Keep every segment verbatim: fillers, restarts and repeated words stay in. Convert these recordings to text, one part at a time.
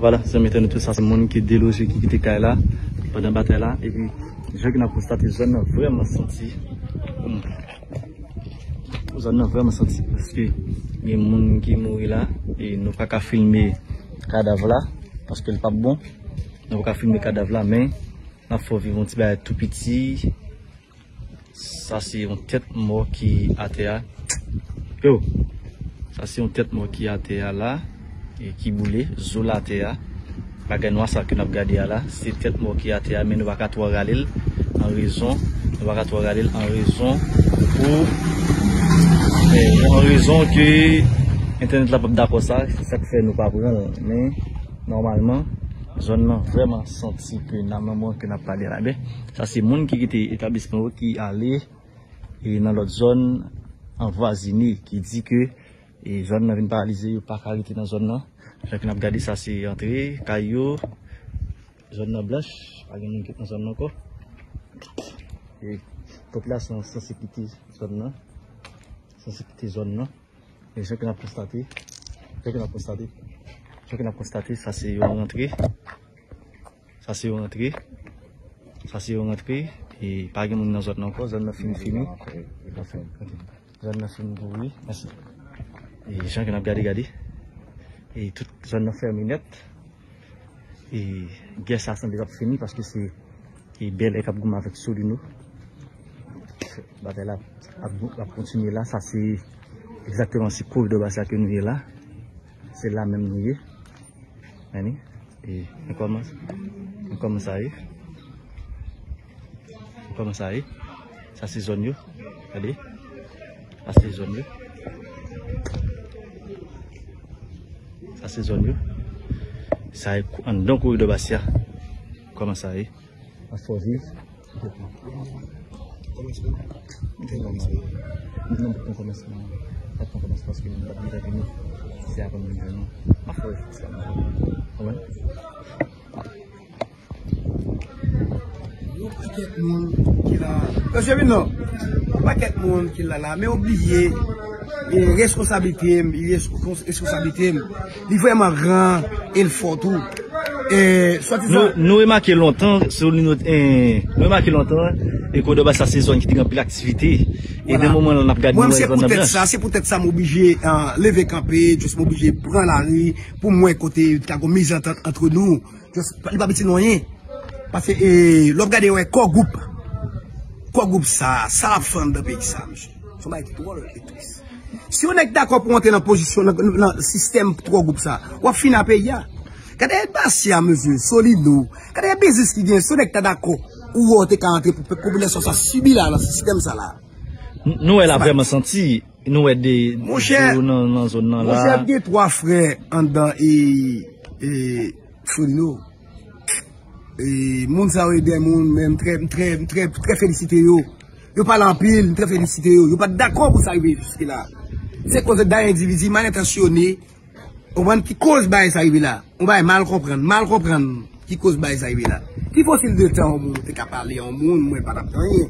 Vwala, zanmi entènot yo, sa se moun ki deloje, ki kite kay la pandan batay la. Epi, jan ke n ap konstate, zòn nan vrèman santi. Hmm. Zòn nan vrèman santi, paske gen moun ki mouri la, e nou pa ka filme kadav la, paske l p ap bon. Nou pa ka filme kadav la, men n ap fè w viv yon ti bagay tou piti. Sa se yon tèt mò ki atè a. Yo! Sa se yon tèt mò ki atè a la, e ki boule, zo l atè a. Bagay nwa sa ke n ap gade a la, se tèt mò ki atè a, men nou pa ka twò rale l an rezon, nou pa ka twò rale l an rezon pou, e, an rezon ke entènèt la p ap dakò sa, se sa k fè nou pa pran l. Men, nòmalman, zòn nan vrèman santi ke nan moman ke n ap pale a la, men, sa se moun ki kite etablisman yo ki ale, e, nan lòt zòn anvwazine, ki di ke, e, zòn nan vin paralize, yo pa ka rete nan zòn nan. Jan ke n ap gade, sa se antre kay yo, zòn nan blanch, pa gen moun ki nan zòn nan ankò. E, popilasyon an sanse kite zòn nan, sanse kite zòn nan. E jan ke n ap konstate, jan ke n ap konstate, jan ke n ap konstate, sa se yon rantre, sa se yon rantre, sa se yon rantre, e pa gen moun nan zòn nan ankò, zòn nan fin fini. Zòn nan fin kouri, mèsi. E jan ke n ap gade, gade. E tout zòn nan fèmen nèt. E gè sa sanble p ap fini paske se, e, Bèlè k ap goumen avèk Solino. Batay la ap, ap kontinye la. Sa se egzakteman se koridò Basya ke nou ye la. Se la menm nou ye. Ani, e, nou kòmanse, nou kòmanse ale. Nou kòmanse ale. Sa se zòn yo. Gade. Sa se zòn yo. Sa se zòn yo. Sa e kou-, anndan koridò Basya. Kòmanse ale. An fò viv. Non, pa t nan kòmansman. Pa t nan kòmansman paske moun pa t gentan vini. Se apre moun vini. An fò viv sa. Konprann? Yon pakèt moun ki la. Mesye vin non. Yon pakèt moun ki la la, men yo bliye, e, responsablite m, e, respons-, responsablite m. Li vrèman gran e l fò tou. E, swadizan. Nou, nou remake lontan, sou li nou, e, nou remake lontan, e koridò Basya se zòn ki te gen anpil aktivite. E nan moman la, n ap gade nou wè zòn nan blanch. Mwen, se poutèt sa, se poutèt sa m oblije, e, leve kanpe, just m oblije pran lari pou m wè kote ta gon mizantant antre nou. Just, li pa piti non, anyen. Paske, e, lè w ap gade, wè, Core Group. Core Group sa, sa l ap fè anndan peyi sa, mesye. Se yon bagay ki dwòl e tris. Si yon nèg dakò pou antre nan pozisyon, nan, nan sistèm Core Group sa, w ap fini a peyi a. Gade Basya, mesye, Solino. Gade biznis ki gen, si yon nèg ta dakò, ou wè w te ka antre pou pèp popilasyon sa sibi la, nan sistèm sa la. N-, nou wè la vrèman santi. Nou wè de, monchè, zo nan, nan zòn nan la. Monchè, m gen twa frè anndan e, e Solino. E moun sa yo e de moun, men m trè, m trè, m trè, trè felisite yo. Yo pale anpil, m trè felisite yo. Yo pa t dakò pou sa rive jiske la. Se koze dayè endividi mal entansyone. Ou konprann ki koz bagay sa rive la? Yon bagay mal konprann, mal konprann ki koz bagay sa rive la. Ki fosil de tan yon moun te ka pale yon moun, mwen pa t ap di anyen.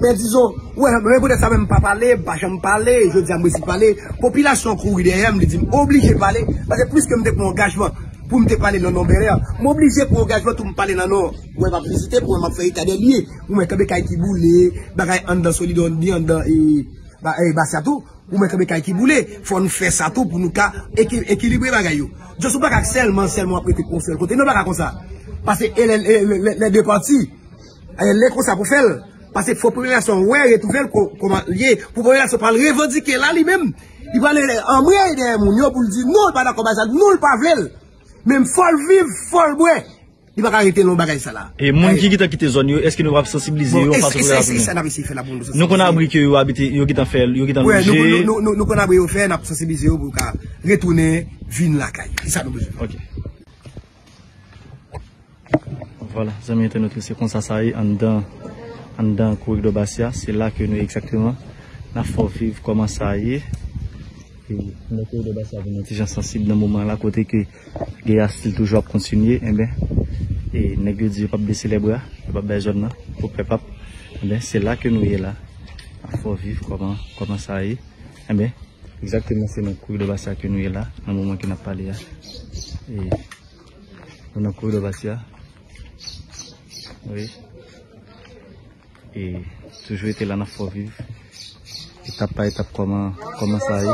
Men dizon, wè, men poutèt sa menm m pa pale, m pa janm pale, jodi a m resi pale. Popilasyon kouri dèyè m, li di m oblije pale, paske pliske m te pran angajman pou m te pale nan non Bèlè, m oblije pran angajman tou m pale nan non. Wè, m ap vizite, pou wè m ap fè eta dè lye, pou mwen kanpe kay ki boule, bagay anndan Solidò, ni anndan, e, ba, e, Basya tou. Ou mèt kanpe kay ki boule, fò nou fè sa tou pou nou ka eki-, ekilibre bagay yo. Just ou pa ka sèlman, sèlman ap rete yon sèl kote. Non, pa ka konsa. Paske e lè, lè, lè, lè de pati, e lè konsa pou fè l. Paske fò popilasyon wè, retwouve l ko-, kòman l ye. Pou popilasyon pral revandike la li menm. Li pral anmwey dèyè moun yo pou l di non, l pa dakò bay sa, non, l pa vle l. Men fò l viv, fò l bwè. Li pa ka rete nan bagay sa la. E moun ki gentan kite zòn yo, èske nou p ap sansibilize yo yon fason pou yo retounen? Nou konn abri ke yo abite, yo gentan fè, yo gentan loje. Nou, nou, nou, nou konn abri yo fè, n ap sansibilize yo pou yo ka retounen vin lakay. Se sa nou bezwen. Ok. Vwala, zanmi entènot yo, se konsa sa ye anndan, anndan koridò Basya. Se la ke nou ye egzakteman. N ap fè w viv kòman sa ye. E nèg yo de Basya vin yon ti jan sansib nan moman la, kote ke gè a still toujou ap kontinye, enben, e nèg yo di yo p ap bese lèbra, yo p ap bay zòn nan pou pèp ap, enben, se la ke nou ye la. N ap fè w viv kòman, kòman sa ye. Enben, Egzakteman, se nan koridò Basya ke nou ye la, nan moman ke n ap pale a. E, nou nan koridò Basya. Wi. E toujou rete la nan Fò Viv. Etap pa etap, kòman, kòman sa ye. W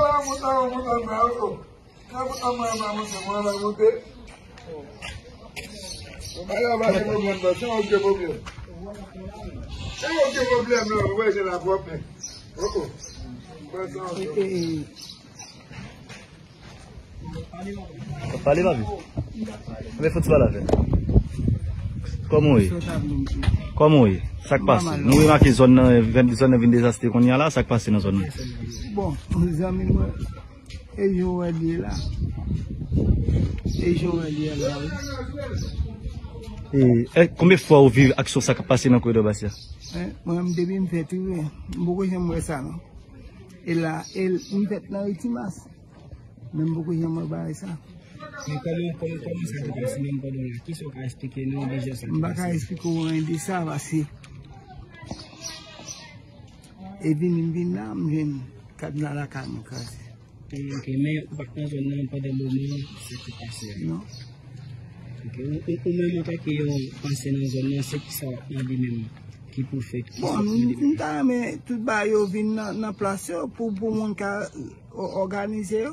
ap pale, papi? Ebyen, fò ti pale avè l. Kòman w ye? Kòman w ye? Sa k pase? Nou remake zòn nan, zòn nan vin dezastre kounye a la, sa k pase nan zòn nan? Bon, zanmi mwen, e jan w wè l ye la. E jan w wè l ye la, wi. E, e, konbyen fwa ou viv aksyon sa k ap pase nan koridò Basya? Mwen menm, depi m fèt, wi, m poko janm wè sa, non. E la, e l, m fèt nan Retimas. Men m poko janm wè bagay sa. Men kòman, kòman, kòman sa te pase menm pandan w la? Kisa w ka eksplike nou de jan sa te pase? M pa ka eksplike w anyen de sa, paske e vini m vin la, m jwenn kadna lakay mwen kraze. Ok, men ou pa t nan zòn nan pandan moman sa te pase a? Non. Ok, ou, ou, ou menm antanke yon ansyen nan zòn nan, se kisa w ap mande menm ki pou fèt? Bon, m, m ta renmen tout bagay yo vin nan, nan plas yo pou, pou moun ka o-, òganize yo.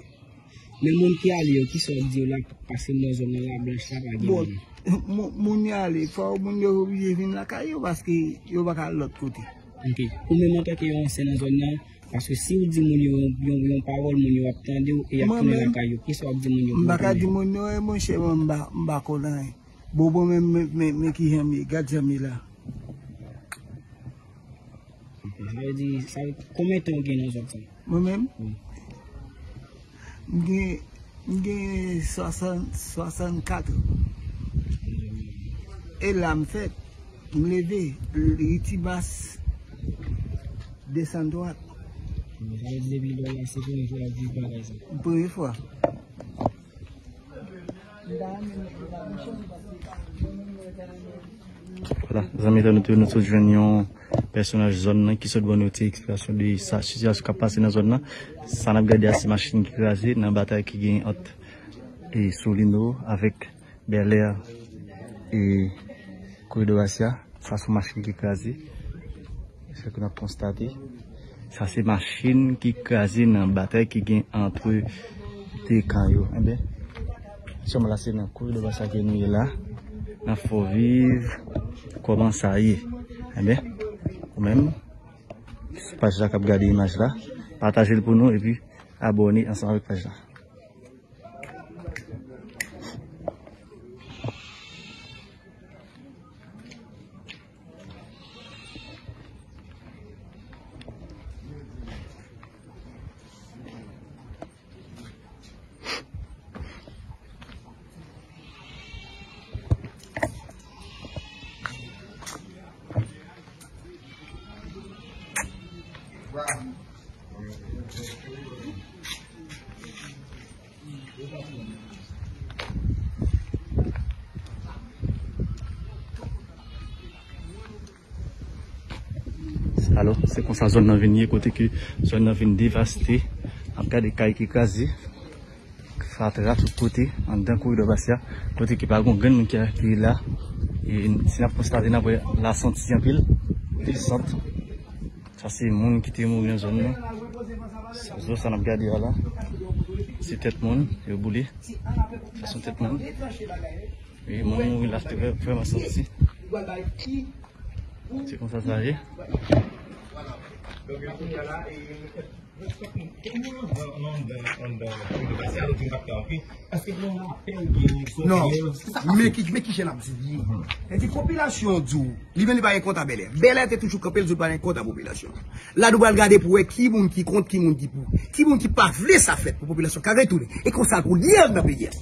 Men moun ki ale yo, kisa w ap di yo la, paske m nan zòn nan Lablanch la, pa gen moun. Bon, moun, moun yo ale, fò moun yo oblije vin lakay yo, paske yo pa ka al lòt kote. Ok. Ou menm antanke yon ansyen nan zòn nan, paske si w di moun yo yon, yon, yon pawòl, moun yo ap tande w e y ap tounen lakay yo, kisa w ap di moun yo pou yo tounen? M pa ka di moun yo, e monchè, mwen m pa, m pa konn anyen. Bon, bon, men, men, men, men ki jan m ye, gad jan m ye la. Sa vle di, sa vle, konbyen tan w gen nan zòn sa? Mwen menm? Wi. M gen, m gen swasant, swasannkat an. E la m fèt, m leve, Retimas, desann dwat. Sa vle di depi lè w la, se premye fwa w ap viv bagay sa? Premye fwa. Vwala, zanmi entènot yo, nou sot jwenn yon pèsonaj zòn nan ki sot ban nou ti eksplikasyon de sa, sitiyasyon k ap pase nan zòn nan. Sa n ap gade a, se machin ki kraze nan batay ki gen ant, e, Solino avèk Bèlè e koridò Basya. Sa se yon machin ki kraze. Se sa ke n ap konstate. Sa se machin ki kraze nan batay ki gen ant de kan yo. Enben, sèlman la se nan koridò Basya ke nou ye la. Nan Fò Viv, kòman sa ye. Enben, ou menm, sou paj la k ap gade imaj la, pataje l pou nou epi abòne ansanm avèk paj la. Alò, se konsa zòn nan vin ye, kote ke zòn nan vin devaste. N ap gade kay ki kraze, fatra tout kote, anndan koridò Basya, kote ke pa gon grenn moun ki, ki la. E si n ap konstate, n ap wè la sant anpil, anpil sant. Sa se moun ki te mouri nan zòn nan. Sa, zòn sa n ap gade a la, se tèt moun yo boule. Sa se yon tèt moun. E moun mouri la, se te vrè-, vrèman santi. Se konsa sa ye. Non, men ki, men ki jan n ap di li. Sa di popilasyon an di w, li menm li pa gen kont a Bèlè. Bèlè te toujou kanpe, l di w pa gen kont a popilasyon. La nou pral gade pou wè ki moun ki kont, ki moun ki pou, ki moun ki pa vle sa fèt pou popilasyon ka retounen. E konsa pou l ye nan peyi a.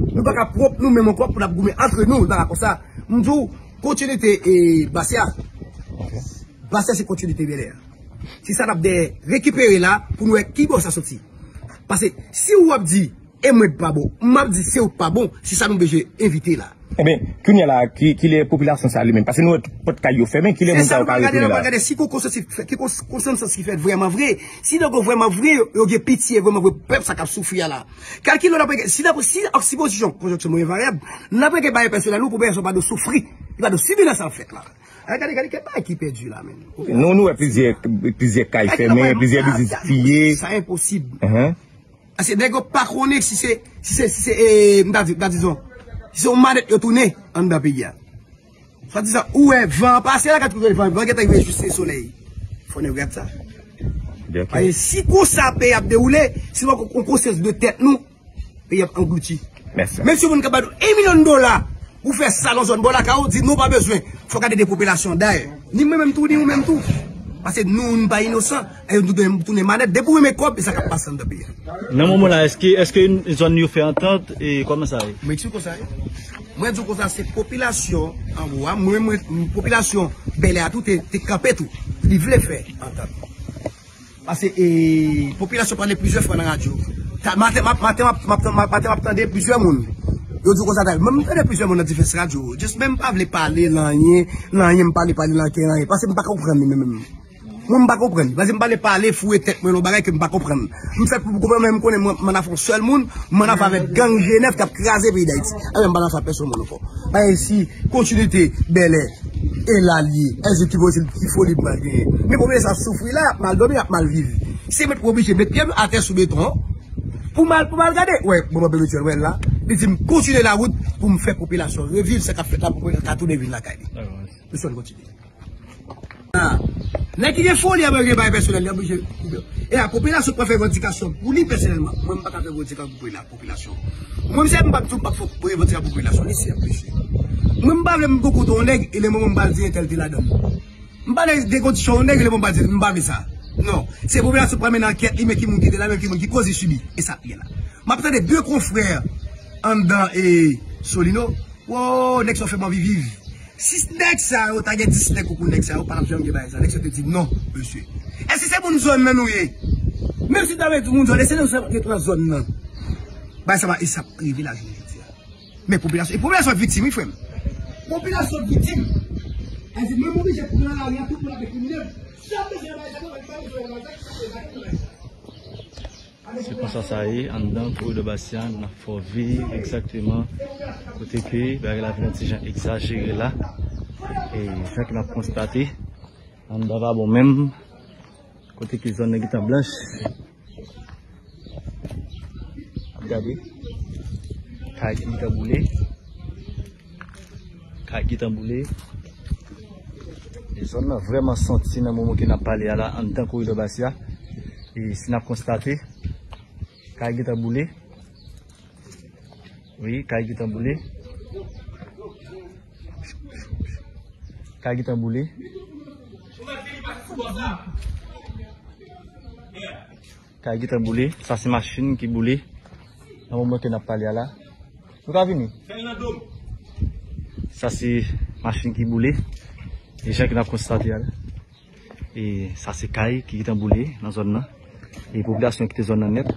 Nou pa ka pwòp nou menm ankò pou n ap goumen antre nou, nou pa ka konsa. M di w, kontinite, e, Basya. Basya se kontinite Bèlè. Se sa n ap dèyè rekipere la pou nou wè ki bò sa soti. Paske si w ap di, e mwen pa bon, m ap di se ou k pa bon, se sa nou bezwen evite la. Enben, kounye a la, ki, kilè popilasyon sa li menm? Paske nou wè tout pòt kay yo fèmen, kilè moun sa yo ka retounen la? Gade, si gon konsansans ki fèt vrèman vre, si nèg yo vrèman vre, yo, yo gen pitye vrèman vre pèp sa k ap soufri a la. Kalkile, n ap rege-, si n ap, si an sipozisyon, konjonksyon move varyab, n ap rege bagay pèsonèl nou pou pèsonn pa dwe soufri, li pa dwe sibi nan sa k ap fèt la. Gade, gade, gade, kèk bagay ki pèdi la, menm. Nou, nou wè plizyè, plizyè kay fèmen, plizyè biznis piye. Sa enposib. Paske nèg yo pa konnen si se, si se, si se, e, m ta di, m ta di zon, si se yon manèt yo tounen anndan peyi a. Swadizan, ou wè van an pase la, gad kote van, van gentan rive jis se solèy. Fò nèg yo gad sa. Paske si konsa peyi ap dewoule, si nou pa pran konsyans de tèt nou, peyi ap anglouti. Menm si yon moun ka ba nou yon milyon dola pou fè sa nan zòn bò lakay ou, di nou pa bezwen. Fò gade de popilasyon dayè. Ni mwen menm tou, ni ou menm tou. Paske nou, nou pa inosan. E nou tounen, tounen manèt. Depi w renmen kòb, e sa k ap pase anndan peyi a. Nan moman la, èske, èske zòn yo fè antant? E kòman sa ye? Mwen di w konsa ye. Mwen di w konsa, se popilasyon anwo a. Mwen, mwen, popilasyon Bèlè a tou te, te kanpe tou. Li vle fè antant. Paske, e, popilasyon pale plizyè fwa nan radyo. Maten, maten, maten, maten, maten, maten, m ap tande plizyè moun. Yo di konsa, mwen, m tande plizyè moun nan divès radyo. Just men m pa vle pale nan anyen, nan anyen, m pale, pale nan anyen, anyen. Paske m pa konprann li menm, menm. Mwen, m pa konprann li. Paske m pale, pale, foure tèt mwen nan bagay ke m pa konprann. M fèt pou m konprann, men m konnen mwen, m ann afè yon sèl moun, m ann afè avèk gang G nèf k ap kraze peyi Dayiti. Anben, m pa nan afè pèsonn moun ankò. Paske si kontinite Bèlè e la l ye, èske ki posib, ki foli m pral genyen? Men popilasyon ap soufri la, y ap mal dòmi, y ap mal viv. Se mèt pou oblije met pye m atè sou beton an, pou m al, pou m al gade. Wè, bon, mwen, Bebe Tchèl, wè l la. Li di m kontinye lawout pou m fè popilasyon reviv sa k ap fèt la, pou popilasyon ka tounen vin lakay li. Misyon kontinye. Ah. Nèg ki gen foli, ap gen bagay pèsonèl, li oblije. E a, popilasyon pral fè revandikasyon pou li pèsonèlman. Mwen, m pa ka fè revandikasyon pou popilasyon. Mwen, m se m p ap di w m p ap fè revandikasyon pou popilasyon. Li se ap mesye. Mwen, m pa vle m gon kote yon nèg, e lè mwen, m pral di entèl te ladan l. M pa vle de kondisyon yon nèg, e lè mwen, m pral di, m pa vle sa. Non. Se popilasyon pral mennen ankèt li, men ki moun ki te la, men ki moun ki koze sibi. E sa ap ye la. M ap tande de konfrè anndan e Solino. Wo, nèg sa yo fè m anvi viv. Si nèg sa yo ta gen dis nèg konkou nèg sa yo, pa t ap janm gen bagay sa. Nèg sa yo te di non, mesye. Èske se moun zòn nan nou ye? Menm si ta vle di moun zòn, èske nou se ki nan zòn nan? Bagay sa pa, e sa ap rive la jounen jodi a. Men popilasyon, e popilasyon viktim, wi, frè m. Popilasyon viktim. Èske menm oblije pou nan lari a, tout moun ap dekrimine. Sa bezwen bagay sa, bagay sa, bagay sa. Se konsa sa ye anndan koridò Bastia, n ap fè w viv egzakteman kote ke bagay la vin yon ti jan egzajere la. E jan ke n ap konstate, anndan pa bon menm, kote ke zòn nan gentan blanch. Ap gade, kay ki gentan boule. Kay gentan boule. E zòn nan vrèman santi nan moman ke n ap pale a la, anndan koridò Bastia. E si n ap konstate, kay gentan boule. Wi, kay gentan boule. Kay gentan boule. Kay gentan boule. Sa se machin ki boule. Nan moman ke n ap pale a la. Nou ka vini. Sa se machin ki boule. E jan ke n ap konstate a la. E sa se kay ki gentan boule nan zòn nan. E popilasyon kite zòn nan nèt.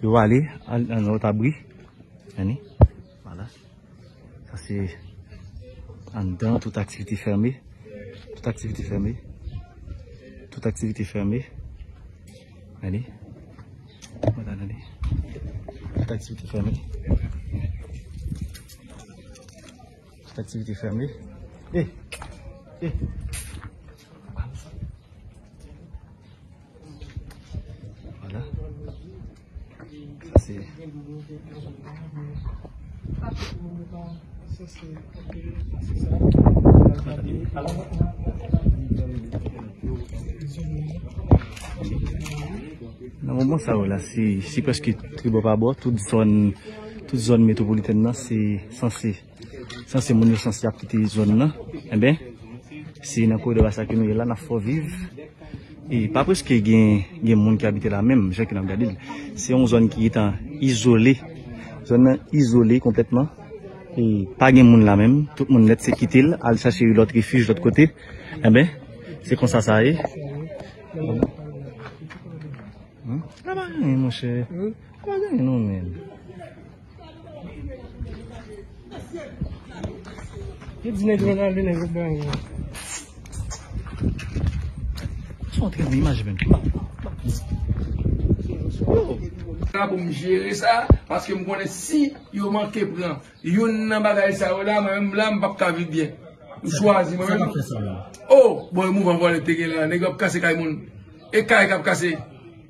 Yo ale an, an lòt abri. Tande. Vwala. Sa se anndan, tout aktivite fèmen. Tout aktivite fèmen. Tout aktivite fèmen. Tande. Vwala, tande. Tout aktivite fèmen. Tout aktivite fèmen. E! E! Vwala. Sa se. Nan moman sa yo la, se, se prèske tribò pa bò, tout zòn, tout zòn metwopolitèn nan, se sanse, sanse moun yo sanse ap kite zòn nan. Enben, se nan koridò Bastia ke nou ye la, n ap fè w viv. E pa prèske gen, gen moun ki abite la menm, jan ke n ap gade l. Se yon zòn ki gentan izole. Zòn nan izole konplètman. E pa gen moun la menm. Tout moun nèt se kite l, al chache lòt refij lòt kote. Enben, se konsa sa ye. Hmm? Sa pa gen, monchè. Sa pa gen, non, men. Li di nèg yo rale nèg yo bay. Sa w te gen imaj menm. La pou m jere sa, paske m konnen si yo manke pran youn nan bagay sa yo la, mwen menm la, m p ap ka viv byen. M chwazi mwen menm. Oh, bon, e mouvman vòlè te gen la, nèg yo ap kase kay moun. E kay k ap kase.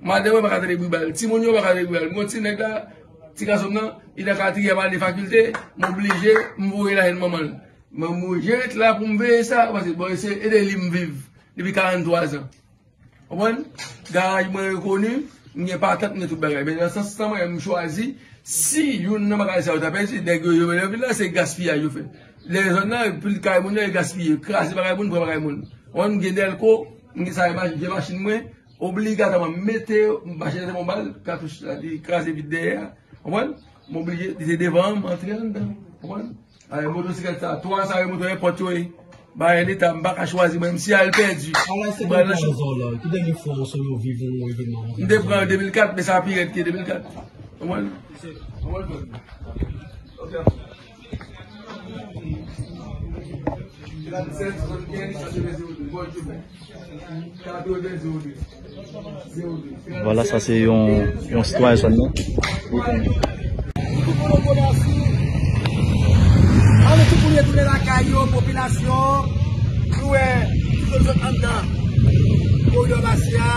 Madanm mwen pa ka tande bri bal. Timoun yo pa ka tande bri bal. M gon ti nèg la, ti gason m nan, li nan katriyèm ane fakilte, m oblije, m voye l al jwenn manman l. Mwen, mwen, je ret la pou m veye sa, paske, bon, se ede li m viv depi karannntwa zan. Konprann? Garaj mwen rekoni, m gen patant, m gen tout bagay. Men nan sans sa, mwen, m chwazi, si youn nan bagay sa yo ta pèdi, nèg yo, yo mennen vil la, se gaspiyaj yo fè. Lè zòn nan, pil kay moun yo, yo gaspiye. Kraze bagay moun, pran bagay moun. Konprann? M gen dèlko, m gen sa, gen machin mwen, obligatwaman, m mete, m mache nan bon bal, katouch la, li kraze vit dèyè a. Konprann? M oblije, li te devan an, m antre anndan. Konprann? Alè, motosiklèt sa, twa sa yo moto enpòt yo ye. Bagay leta, m pa ka chwazi, mwen, m si al pèdi. Ala, se m al nan kay zò la, ki dènye fwa w sou yo viv yon evenman? M te pran de mil kat, men sa pi rèd ke de mil kat. Konprann? Konprann, frè m? Ok. Tranntsèt, swasannkenz, katreven, zewo de. Bòn jounen. Vwala, sa se yon, yon sitwayen zòn nan. Ann tout moun retounen lakay yo, popilasyon. Nou wè, tout moun sot anndan koridò Basya,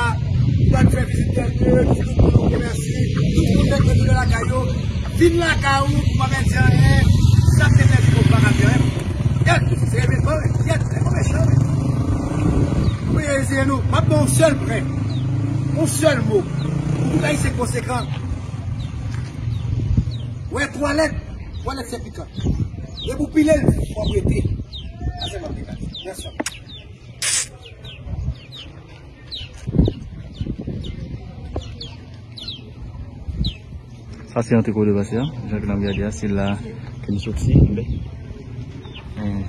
nou pral fè vizit kèlke, tout moun, oke, mèsi. Tout moun nèt retounen lakay yo. Vin lakay ou, ou pa pèdi anyen. Sa te fè pou pa ka fè anyen. Yèt, se evenman, yèt, se move chan. Ou peye zye nou, m ap ba w yon sèl prè, yon sèl mo. Pou tout Ayisyen konsekan. Wè, twalèt, twalèt se pikan. Depi w pile l, fò w rete. Sa se m ap di. Mèsi. Sa se antre kote pase a, jan ke n ap gade a, se la ke n soti, enben. Hmm.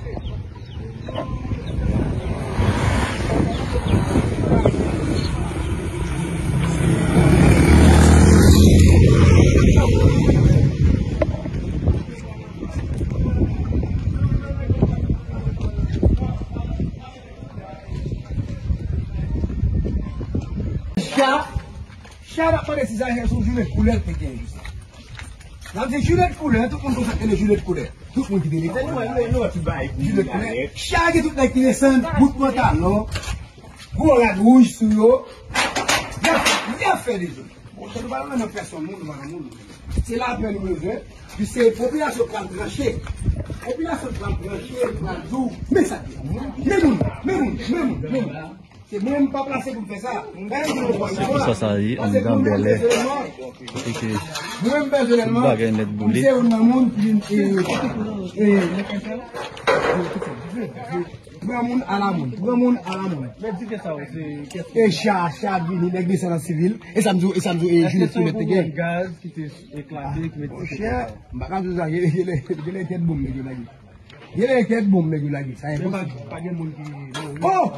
Cha, cha n ap mande si sa se yon jilet koulè l te gen jis la. N ap di jilet koulè, tout moun konn sa k rele jilet koulè. Tout moun ki te lekòl. Jilet koulè. Cha gen tout nèg ki desann, bout pantalon, gwo rad wouj sou yo. Y ap, y ap fè dezòd. Bon, nou pa nan pèsonn moun, nou pa nan moun. Se lapè nou bezwen. Pi se popilasyon pral tranche. Popilasyon pral tranche, pral di w, men sa ki la. Men moun, men moun, men moun, men moun. Se mwen m pa plase pou m fè sa. Sa, sa ye anndan bèlè. Kote ke tout bagay nèt boule. Mwen m pèsonèlman, mwen se youn nan moun ki vin, e, e, pran moun ala moun, pran moun ala moun. E cha, cha vini, nèg desann an sivil. E sa m di w, e sa m di w, e jilet ki mèt te gen. Monchè, m pa ka di w sa, gen, gen, gen, gen kèk bonm nèg yo lage. Gen kèk bonm nèg yo lage, sa enposib. Oh!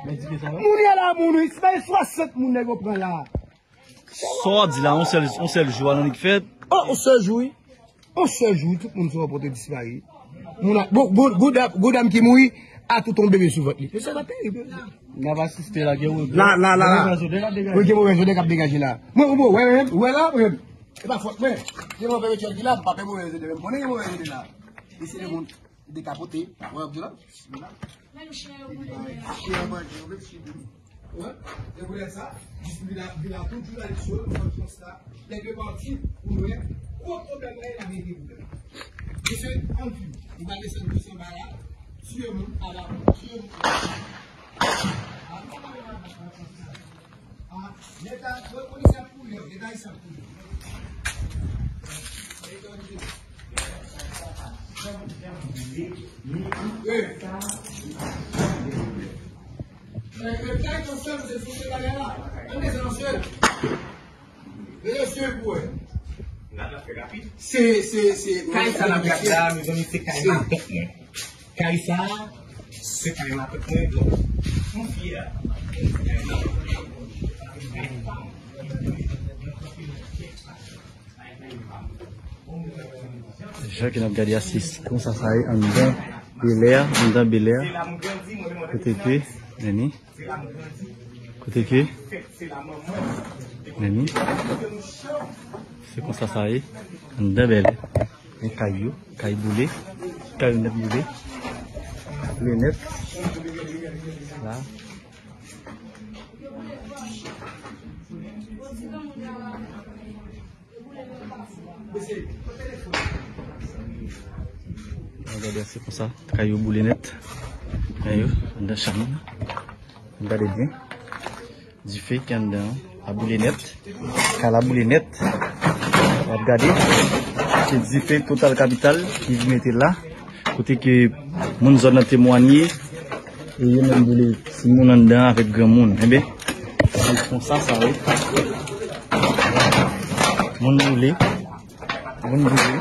Moun ala moun, wi, se pa swasant moun nèg yo pran la. Sa w di la, yon sèl, yon sèl jou annik fèt. Oh, yon sèl jou, wi. Yon sèl jou, tout moun sou pòte disparet. Moun a, gwo, gwo, gwo dam, gwo dam ki mouri, a tou ton bebe sou vant li. Mesye, sa terib. N ap asiste la, gen wè. La, la, la, la. Gen movèz odè k ap degaje la. Wi, gen movèz odè k ap degaje la. Mwen, mwen, wè, wè, wè la, mwen. E pa fòt mwen. Se movèz odè ki la, m pa pè movèz odè, men m konnen gen movèz odè la. Mesye, le moun. Dekapote. Wè, ap di la. Chen an manje, yo menm chibou. Wè, se pou lè sa, jis vin la, vin la tout jounalis yo, nou fè konstat, nèg yo pati, pou nou wè, gwo pwoblèm la, e laverite pou lè. Mesye, ann fini. Nou va desann tout anba la, tiye moun, ala moun, tiye moun. Ah, nèg la, wè, polisye ap kouri, nèg la, Ayisyen ap kouri. Se, se, se, kay sa n ap gade la, mezanmi, se kay matant mwen. Kay sa, se kay matant mwen, donk, m fyè. Jan ke n ap gade a, se konsa sa ye anndan Bèlè a, anndan Bèlè a. Kote ke, men ni, kote ke, men ni, se konsa sa ye anndan Bèlè. Men kay yo, kay boule, kay yo nèt boule. Boule nèt. La. Gade, se konsa, kay yo boule nèt. Kay yo, anndan chanm nan. Gade byen. Dife ki anndan an, la boule nèt. Kay la boule nèt. W ap gade, se dife Total Capital ki vin mete la. Kote ke moun zòn nan temwanye, e yo menm boule timoun anndan avèk granmoun. Enben, se konsa sa ye. Moun boule, moun boule.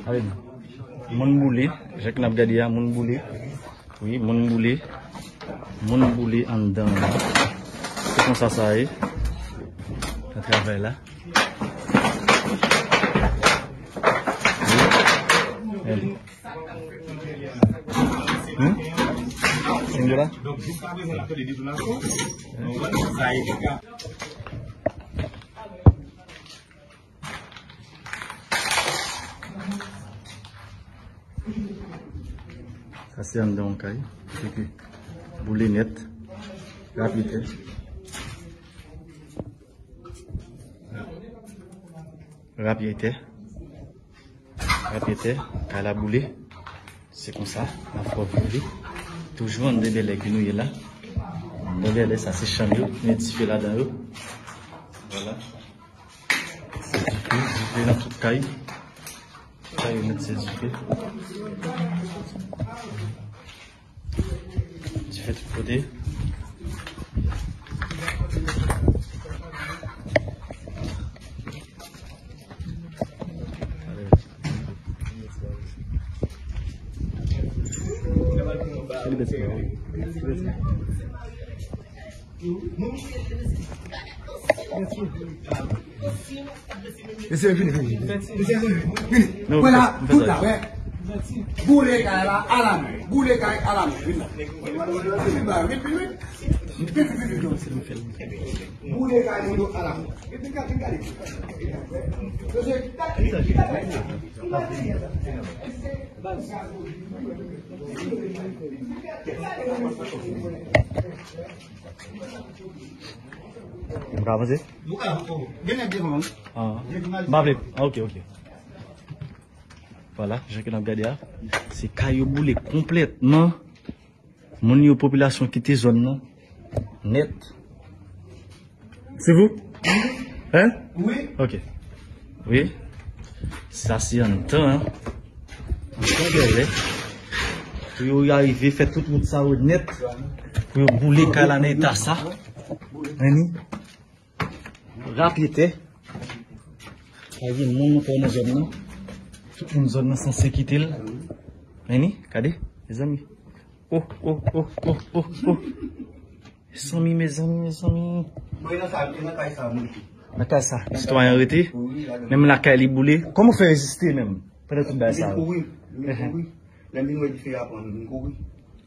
Ale, moun boule, jan ke n ap gade a, moun boule. Wi, moun boule. Moun boule anndan an. Se konsa sa ye. Nan travay la. Wi. Gade. Hmm? Sindoura? Sa se anndan yon kay. Epi boule nèt. Rapyetè. Rapyetè. Rapyetè. Kay la boule. Se konsa, n ap fè w viv li. Toujou anndan Bèlè ke nou ye la. Anndan Bèlè, sa se chanm yo, men dife ladan yo. Vwala. Se dife, dife nan tout kay. Kay yo nèt se dife. Dife tout kote. Mesye, vini, vini, vini. Mesye, vini, vini. Vwala, tout la, wè. Boule kay la, alamè. Boule kay, alamè. Vini la. Vini, vini, vini. Vini, vini, vini, vini. Boule kay moun yo alamè. Vini, vini, vini, vini. Mesye, M ka avanse? Ou ka, ou, gen nèg devan, wi. Ah. M pa vle. Ah, ok, ok. Vwala, jan ke n ap gade a, se kay yo boule konplètman. Moun yo, popilasyon kite zòn nan nèt. Se vou? Hein? Wi. Ok. Wi. Sa se anndan, hein? Anndan Bèlè. Pou yo arive fè tout wout sa yo nèt. Pou yo boule kay la nan eta sa. Meni. Rapyetè. Sa gen moun nou fè nan zòn nan. Tout moun zòn nan sanse kite l. Meni, gade, mezanmi. Oh, oh, oh, oh, oh, oh. Mezanmi, mezanmi, mezanmi. Mwen nan sa, nan kay sa, mwen rete. Nan kay sa, sitwayen an rete. Wi, ladan. Menm lakay li boule. Kòman w fè reziste menm? Pandan tout bagay sa yo. Vin kouri, vin kouri. Lè m vin wè dife a pran, m vin kouri.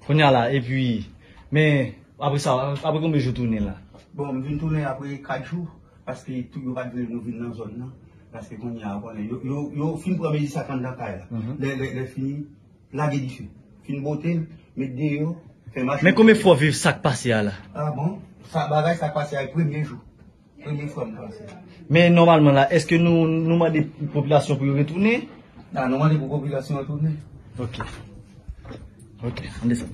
Kounye a la, epi, men, apre sa, apre konbyen jou tounen la? Bon, m vin tounen apre kat jou, paske tou yo pa t vle nou vin nan zòn nan. Paske kounye a, ou konnen, yo, yo, yo fin pran mezi sa k anndan kay la. Mhm. Lè, lè, lè fini, lage dife. Fin bwote l, met deyò, fè mache. Men konbyen fwa w viv sa k pase a la? Ah bon? Sa, bagay sa k pase a, premye jou. Premye fwa m pase. Men nòmalman la, èske nou, nou mande popilasyon pou yo retounen? Nan, nou mande pou popilasyon retounen. Ok. Ok, ann desann.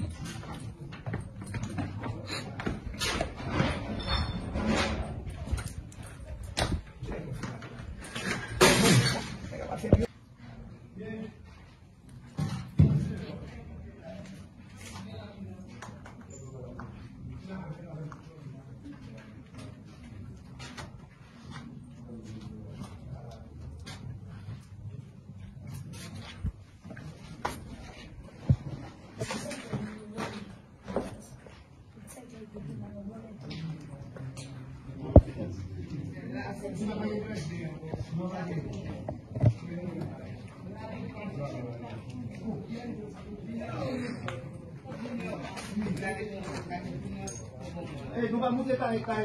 Ey, nou va moute kay, kay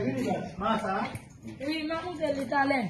Masa. Wi, m a moute li talè.